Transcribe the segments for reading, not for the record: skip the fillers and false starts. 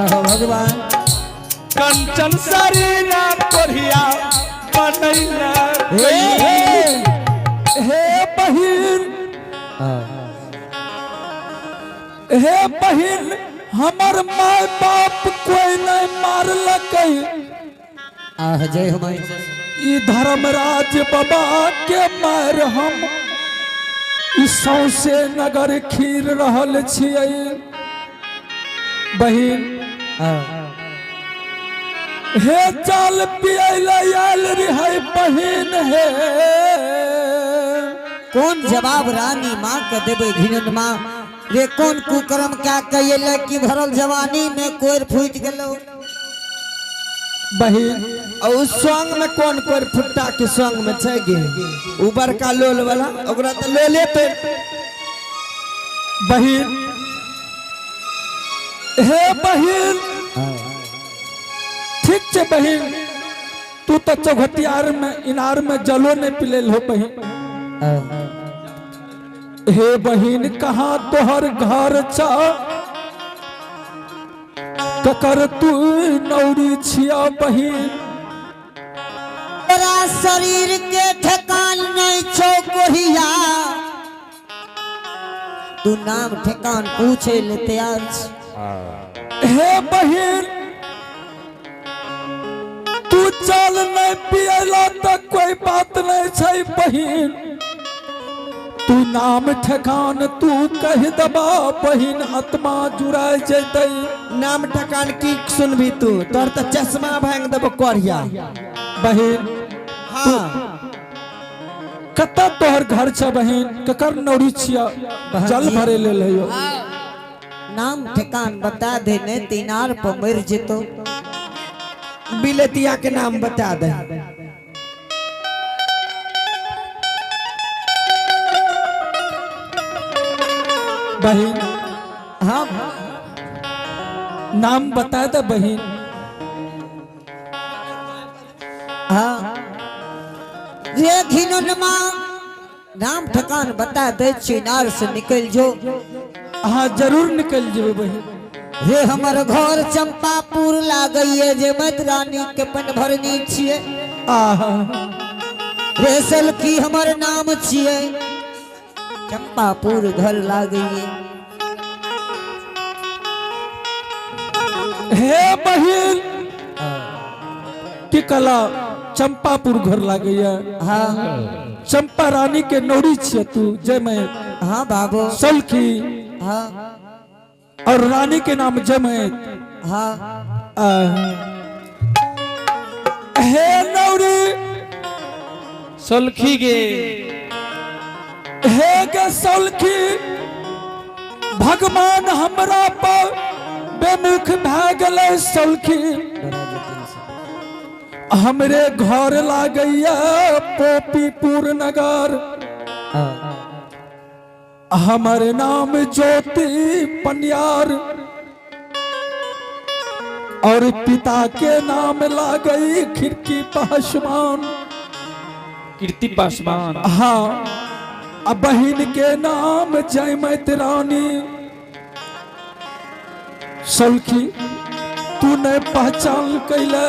आहो भगवान। कंचन शरीर कोढ़िया बनैला। हे हे। हे बहिन, हे बहिन, हमर माय बाप कोई नहीं मारलकै। आह, जय हो माई। ई धर्मराज बाबा के मार हम ई सौंसे नगर खीर रहल छियै बहिन। हे, जल पियले आयल रहै बहिन हे। कोन जवाब रानी माँ के देबै घिनन माँ रे? कोन कुकर्म क्या कइले कि भरल जवानी में कोर फूट गेलो? बहिन। आ उ सॉन्ग में कोन कोन फुट्टा के सॉन्ग में छै गे? उ बड़का लोल वाला, ओकरा तऽ लोले पे। बहिन, हे बहिन, ठीक छै बहिन, तू तऽ चौघटियार में इनार में जलो नहीं पिलेल हो बहिन। हे बहिन, कहाँ तोहर घर छ? ककर तू नौरी छिया बहिन? तोरा शरीर के ठेकान नहीं छौ कोहिया, तू नाम ठेकान पूछे ले तैयार छी। हे बहिन, तू जल नहीं पियला तऽ कोई बात नहीं छै बहिन, तू नाम ठेकान तू कह दबा बहिन, आत्मा जुड़ा जेतै। नाम ठकान की सुनबी तू? तोर तऽ चश्मा भांग देबो कोरिया। बहिन। हाँ। कतऽ तोहर घर छ बहिन? ककर नौरी छिया? जल भरे ले हो। नाम ठेकान बता दे ने तीनार पर मर जेतो। बिलतिया के नाम बता दे। बहिन। हाँ। नाम बता दे बहिन। हाँ रे घिनन माँ, नाम ठेकान बता दे, चिनार से निकल जो। हाँ, जरूर निकल जेबै बहिन। रे, हमर घर चंपापुर लागैये, जे मत रानी के पन भरनी छिए। आहा। रे, सलखी हमर नाम छिए, चंपापुर घर लागैये। हे बहिन, की कला चंपापुर घर लागैया? हाँ। चंपा रानी के नौरी छिय तू जय हाँ बाबू। सलखी। हाँ। और रानी के नाम जय। हाँ। हे नौरी। सलखी गे। हे गे सलखी, भगवान हमरा पर बेमुख भए गेलै सलखी। हमरे घर लागैया पोपीपुर नगर, हमर नाम ज्योति पनियार और पिता के नाम लागई खिड़की पासवान। कीर्ति पासवान। हाँ, आ बहिन के नाम जयमत रानी। सलखी, तू नहीं पहचान कैले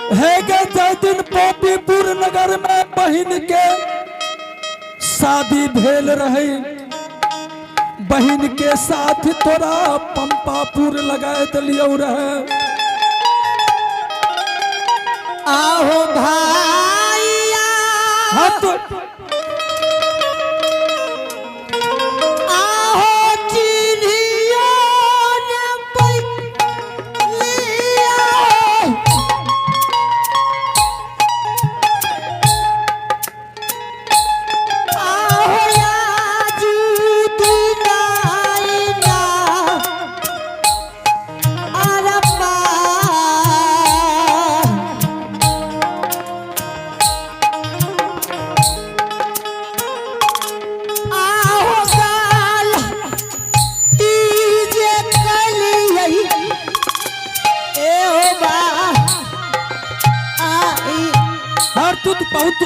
हे गे। जय दिन पोपीपुर नगर में बहिन के शादी भेल रहे, बहिन के साथ तोरा पंपापुर लगा दिलियौ रहे। आहो भाइया। हाँ तो। आहो चिन्हियो ने पैलिया। आहो याजू दिनाइना अरबा। आहो गाल तीजे कलियै ए हो बा आई। हर तू तो बहुत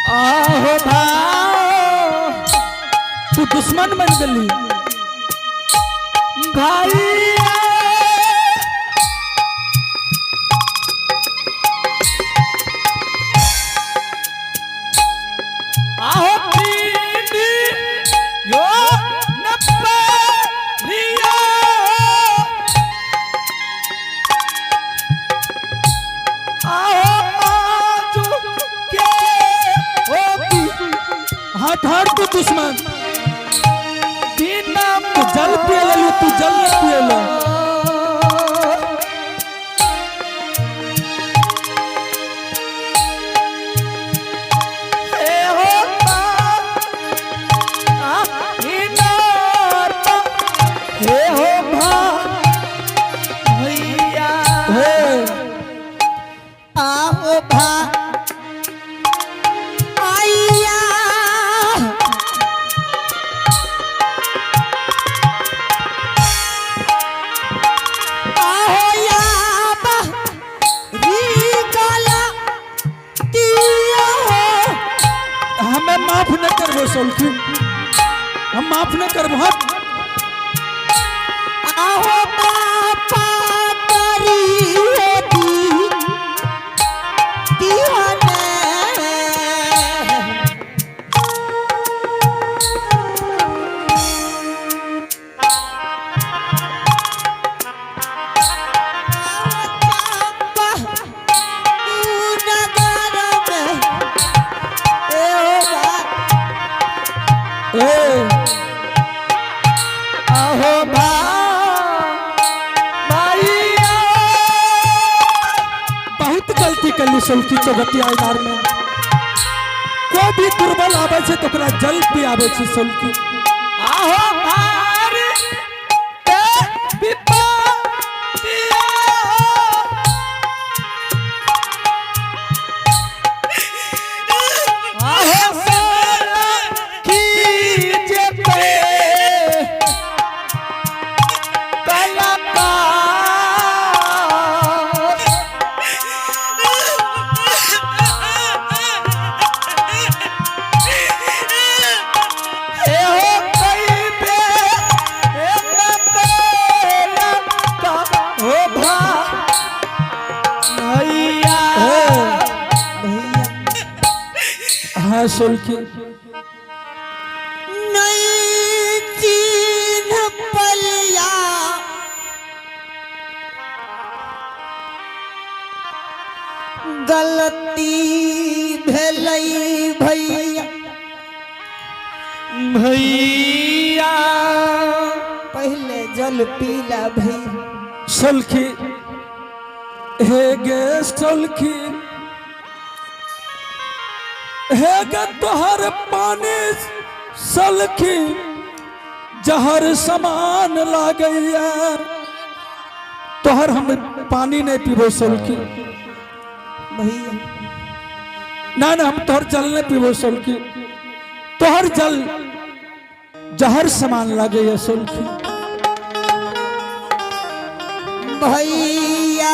आहो भाई। तू दुश्मन बन गली। भाई। हम माफ नहीं करबो। हट। आहो बापा करी होती दीवाने। नगर में ए हो बा। ए आहो भाइया। बहुत गलती कर सोलकी चौबटिया इनार में। कोई भी दुर्बल आवे छै तो ओकरा जल पियावे छै सोलकी। आहो भारी ते विपत्तिया। आहो सोलखी जेते कलाकार। एहो कई बे ए का हो भैया। भैया। हाँ सोलकी। नहीं चिन्ह पलिया गलती भेलै भैया। भैया। पहले जल पीला भैया। सोलकी, हे गे सोलकी, हे गे तोहर पानी सलखी जहर समान लागैया। तोहर हम पानी नहीं पीबो सोलकी। भैया। ना ना, हम तोहर जल नहीं पीबो सोलकी। तोहर जल जहर समान लागैया सोलकी। भैया,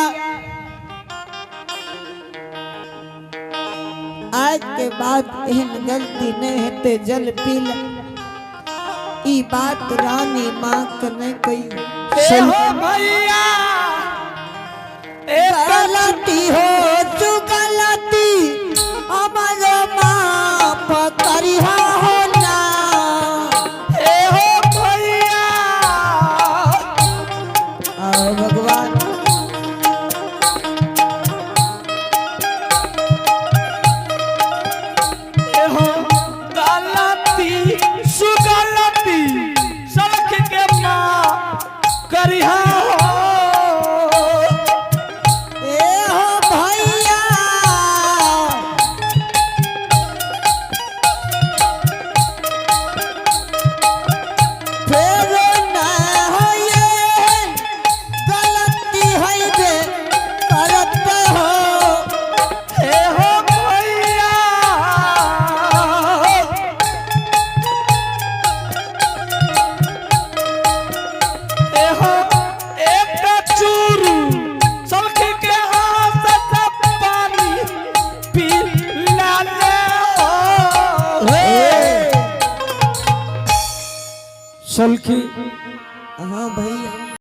आज के बाद एहन गलती नहीं हेते। जल पीला, ई बात रानी माँ के नहीं कही। एहो भैया, एक गलती हो चु गलती हमारो माफ करिहा हो ना। एहो भैया। आओ भगवान। एहो गलती सुगलती सलख के माँ करिहा हो। ए हो भैया। फेर न होइए गलती होइबे करत हो। एहो भैया। एहो एक चूरू सलख के हाथ से पानी पी ला ले हो। सोलकी। हाँ भैया।